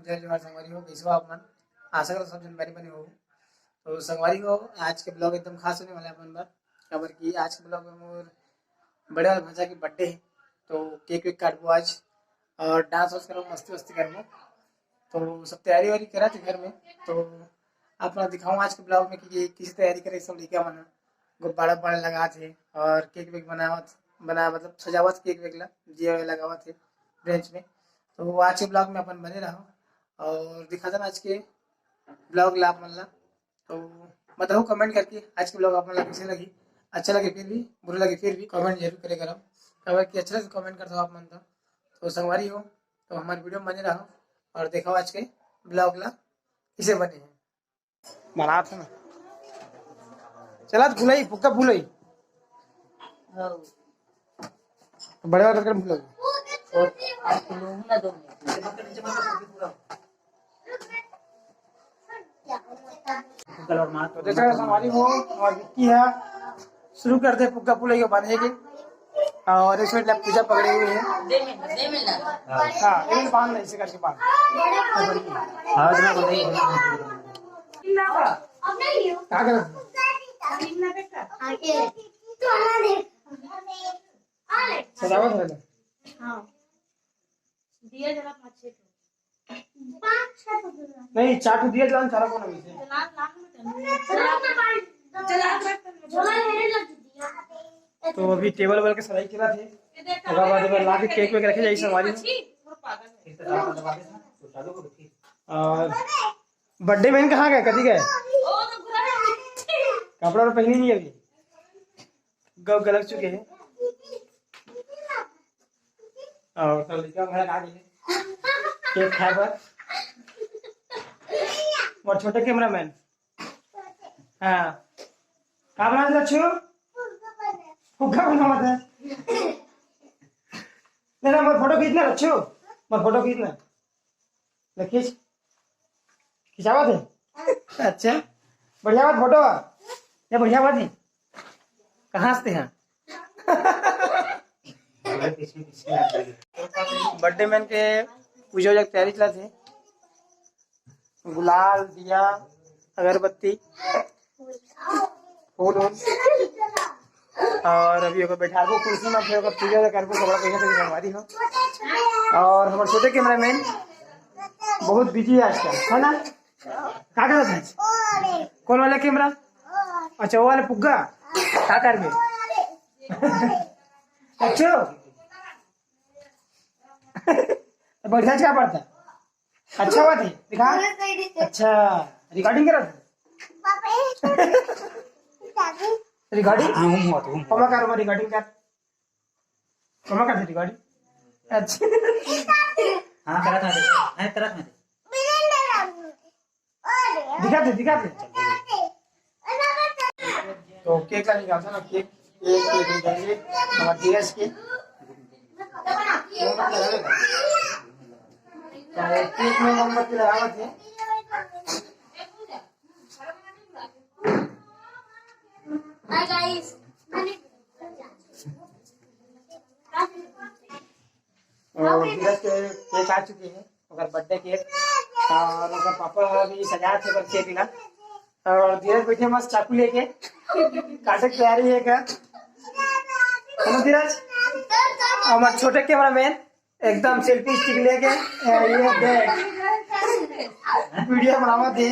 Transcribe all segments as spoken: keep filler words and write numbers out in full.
जय जोहार संगवारी हो, कइसे हो आप मन? आशा करथों सब झन बने बने हो। तो संगवारी हो, आज के ब्लॉग एकदम खास होने वाला है अपन बर, काबर कि आज के ब्लॉग में मोर बड़े वाले भंजा के बर्थडे है, तो केक वेक काटबो आज और डांस वांस करबो, मस्ती वस्ती करबो। तो सब तैयारी वारी करा थे घर में, तो आप लोग दिखाऊँ आज के ब्लॉग में कि ये किसी तैयारी करे सब लइका मन ह। गुब्बारा उब्बारा लगा थे और केक वेक बनावत बना मतलब सजावत केक वेक ला दिया लगावत है ब्रेंच में। तो वो आज के ब्लॉग में अपन बने रहो और दिखा देना आज के ब्लॉग ला अपन ला। तो बताओ कमेंट करके आज के ब्लॉग अपन ला कैसे लगी, अच्छा लगे फिर भी, बुरा लगे फिर भी कमेंट जरूर करे करो, काबर कि अच्छा लगे कमेंट करता हो आप मन तो। तो संगवारी हो, तो हमारे वीडियो में बने रहो और देखो आज के ब्लॉग ला कैसे बने हैं। बनात हे ना। चला त फुलाई, फुग्गा फुलाई। बड़े वाला कर फुलाई। तो जैसा हमारी हो, हमारी विक्की है, शुरू कर दे फुग्गा फुलाई के बांधे के। और एक साइड पूजा पकड़े हुए हैं। हाँ, एक बांध ले, इसे करके बांध। हाँ, इतना बोल रही है। क्या कर? सजावट है ना? हाँ। दिया जला पाँच छह ठो। पाँच छह ठो जला। नहीं, चार ठो दिया जलान, चार को ना मिलते। जला, लाख में जला। जला, जला, जला, जला, जला। तो अभी टेबल वेबल के सजाई करा थे। ओकर बाद में ला के केक वेक रखे जाई संगवारी। और बर्थडे बहन कहाँ गए, कथी गए? कपड़ा तो पहने नहीं अभी, गौ गलत चुके हैं। और सब लड़का भड़क आ गए केक खाए पर। और छोटे कैमरामैन, हाँ, का बना दे अच्छू? फुग्गा बनावत है। ले ना, मोर फोटो खींचना अच्छू, मोर फोटो खींचना। ले खींच, खिंचावत है। अच्छा, बढ़िया बात फोटो। ये बढ़िया बात है। कहाँ से हैं? बर्थडे मैन के पूजा वूजा के तैयारी चलत हे। गुलाल, दिया, अगरबत्ती, फूल वूल। और अभी ओकर बैठारबो कुर्सी में, फिर ओकर पूजा वूजा करबो, कपड़ा पहिने तो संगवारी हो। और हमारे छोटे कैमरामैन बहुत बिजी है आजकल, है ना? का करत है? कौन वाला कैमरा? अच्छा, वो वाला फुग्गा। का करबे? अच्छा। तो बढ़िया क्या पड़ता? अच्छा बात है, दिखा। अच्छा, रिकॉर्डिंग करा था? रिकॉर्डिंग? हाँ, हूँ, हूँ, हूँ। कमा कर, रिकॉर्डिंग कर। कमा कर रिकॉर्डिंग? अच्छा। हाँ, करा था, हाँ, करा था। दिखा दे, दिखा दे। तो केक का निकालता ना, केक, केक, केक निकालिए, हमारे धीरज के। तो केक में मोमबत्ती लगावत है। Hi guys। और धीरज के केक आ चुके हैं, ओकर बर्थडे केक। और ओकर पापा अभी सजात हे ओकर केक ला। और धीरज बैठे मस्त चाकू लेके, काटे के तैयारी है का? हेलो धीरज, हमारे छोटे कैमरामैन एकदम सेल्फी स्टिक लेके, ए, ये देख, वीडियो बनावत हे।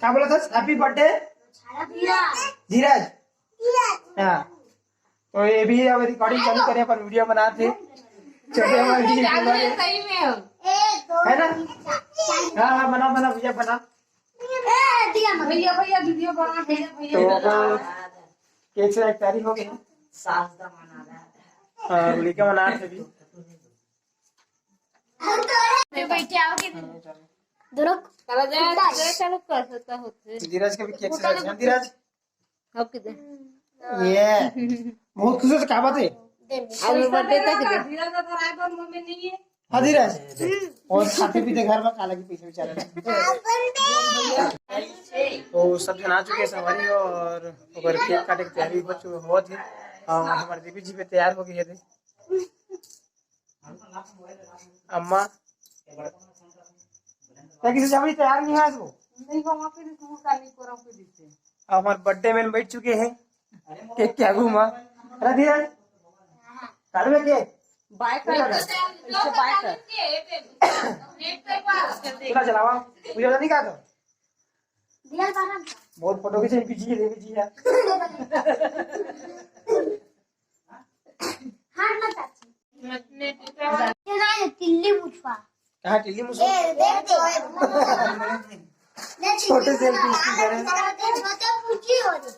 का बोलत हस? Happy birthday धीरज। हाँ, तो ये भी अब रिकॉर्डिंग चालू करे, अपन वीडियो बनात हे। छोटे भाई जी, सही में हो। है ना? हाँ, हाँ, बना, बना, भैया, बना। भैया, भैया, वीडियो बना, भैया, भैया। तो अब केक से तैयारी हो गई है। सास दमाना रहा है। हाँ, लड़का बना थे भी। बैठे आओगे। दोनों चला जाए, चलो, कर सकता होते। धीरज के भी केक से, धीरज। अब किधर? ये बहुत खुश हो, तो क्या बात है? आज बर्थडे तक दे। धीरज का धराए पर मुंह में नहीं है। हाँ धीरज, और खाते पीते घर में काला की पीछे बेचारा। तो सब जन आ चुके हैं संगवारी, और ओकर केक काटे की तैयारी हो चुकी, होत है। और हमारे दीदी जी भी तैयार हो गई है। अम्मा, तैं किसी छपरी तैयार नहीं है इसको? नहीं, हम अपने स्कूल का नहीं करम के दीते। अब हमारे बर्थडे में बैठ चुके हैं केक के आगू में। अरे धीरज, काल में केक? बाय कर, इससे बाय कर। चला चलावा, मुझे नहीं कहा था। बहुत फोटो खींचे, पीछे ले पीछे यार। हार मत आछी। ये ना, ये टिल्ली मुछवा। कहाँ टिल्ली मुछवा? ये देख दे। छोटे से पीछे करे। छोटे पूछी हो रही।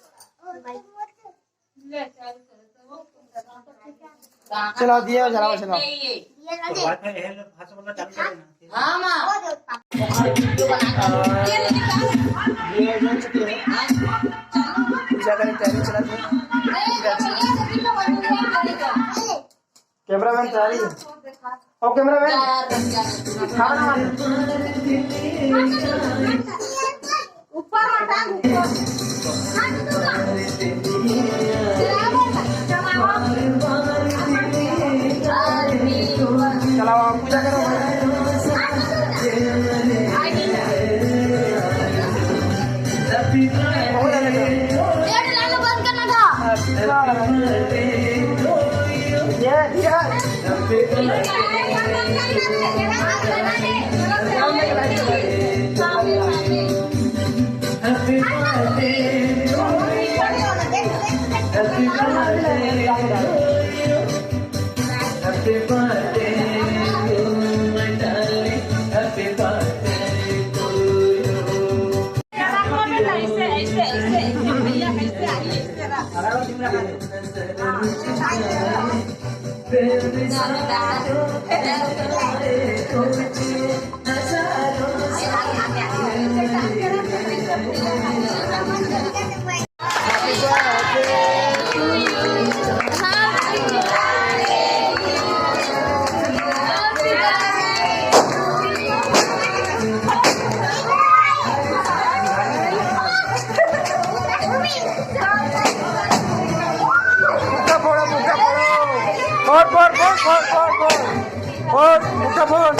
चलो, दिया जलाओ, चलो। ये ना दे। हाँ, माँ। पूजा करे, तैयारी चला थे। कैमरामैन तैयारी है। ओ कैमरामैन, खाना बना। ऊपर हटा, ऊपर। चलाओ, आप पूजा करो। ये, ये। फोड़, फोड़, फोड़, फोड़, फोड़। फोड़, मुक्का फोड़।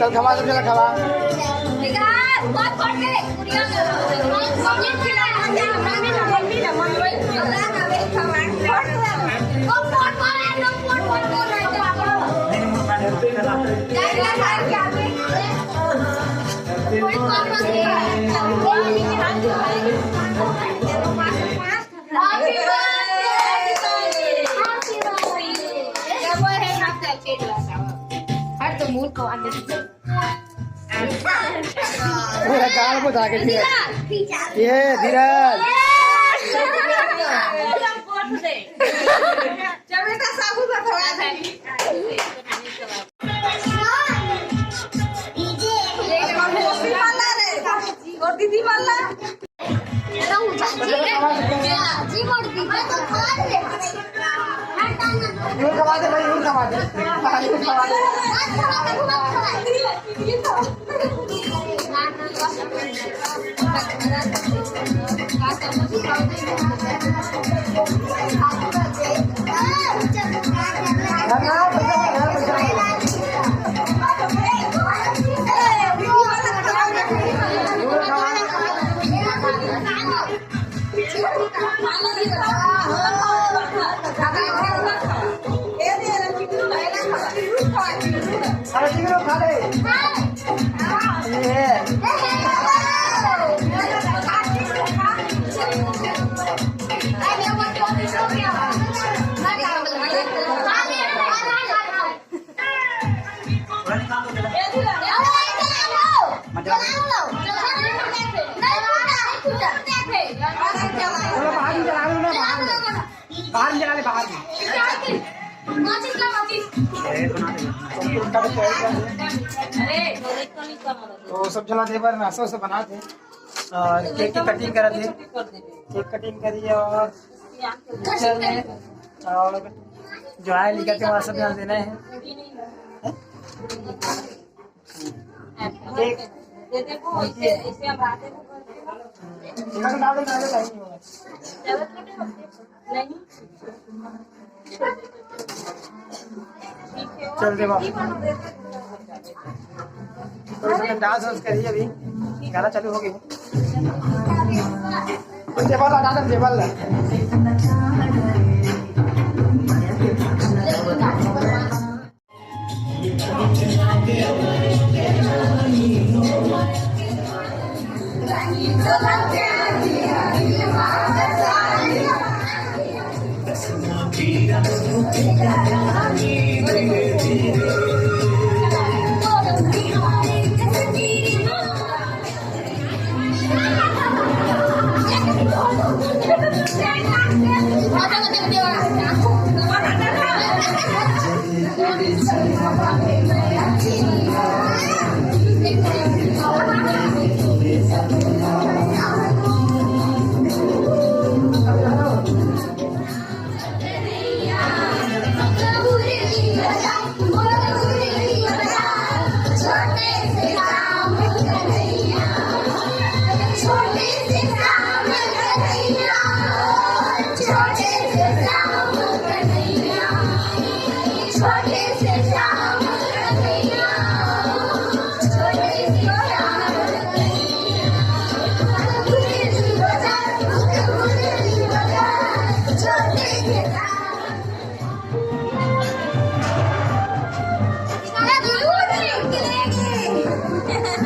चल खवा, सब चला खवा। Happy birthday! Happy birthday! हट तो मुंह को आगे। पूरा गाल को जाके दिया। ये धीरज। चल बेटा, साबु का खवा दे। और दीदी वाला। बाहर में चला लो ना, बाहर में। बाहर में चला ले, बाहर में। माचिस ला, माचिस। तो सब झन ला दे बर नाश्ता वास्ता बना दे और केक की कटिंग करा दे। केक कटिंग करी और पिक्चर में और जो आए लिखा थे वहाँ सब झन ला देना है। केक चल दे बाबू। तो इसमें डांस वांस करिए, अभी गाना चालू हो गया। टेबल हटा दे, टेबल।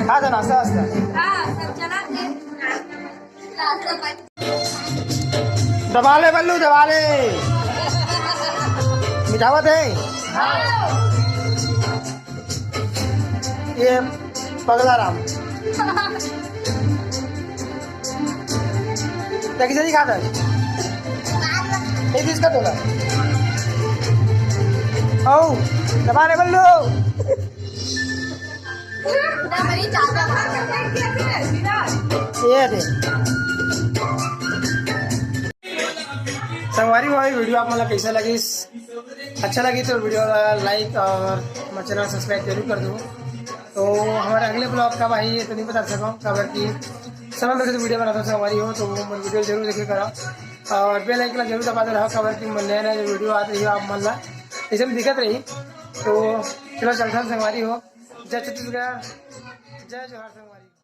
हाँ, तो नाश्ता वास्ता। दबा ले बल्लू, दबा ले। मिठावत है। ये पगला राम। देखी जल्दी खाता है। ये किसका तोला? ओ, दबा ले बल्लू। ये दे। संगवारी हो, ये वीडियो आप मन ला कैसा लगिस? अच्छा लगी तो वीडियो ला लाइक और हमारे चैनल सब्सक्राइब जरूर कर दो। तो हमारे अगले ब्लॉग कब आही, ये तो नहीं बता सकूँ, काबर कि समय में तो वीडियो बनाता हूँ संगवारी हो, तो वो मन वीडियो जरूर देखे करा और बेल आइकन ला जरूर दबा दे रहा, काबर कि नया नया जो वीडियो आते रही आप मन ला ऐसे में दिखत रही। तो चलो चलता हूँ संगवारी हो, जय छत्तीसगढ़, जय जोहार संगवारी।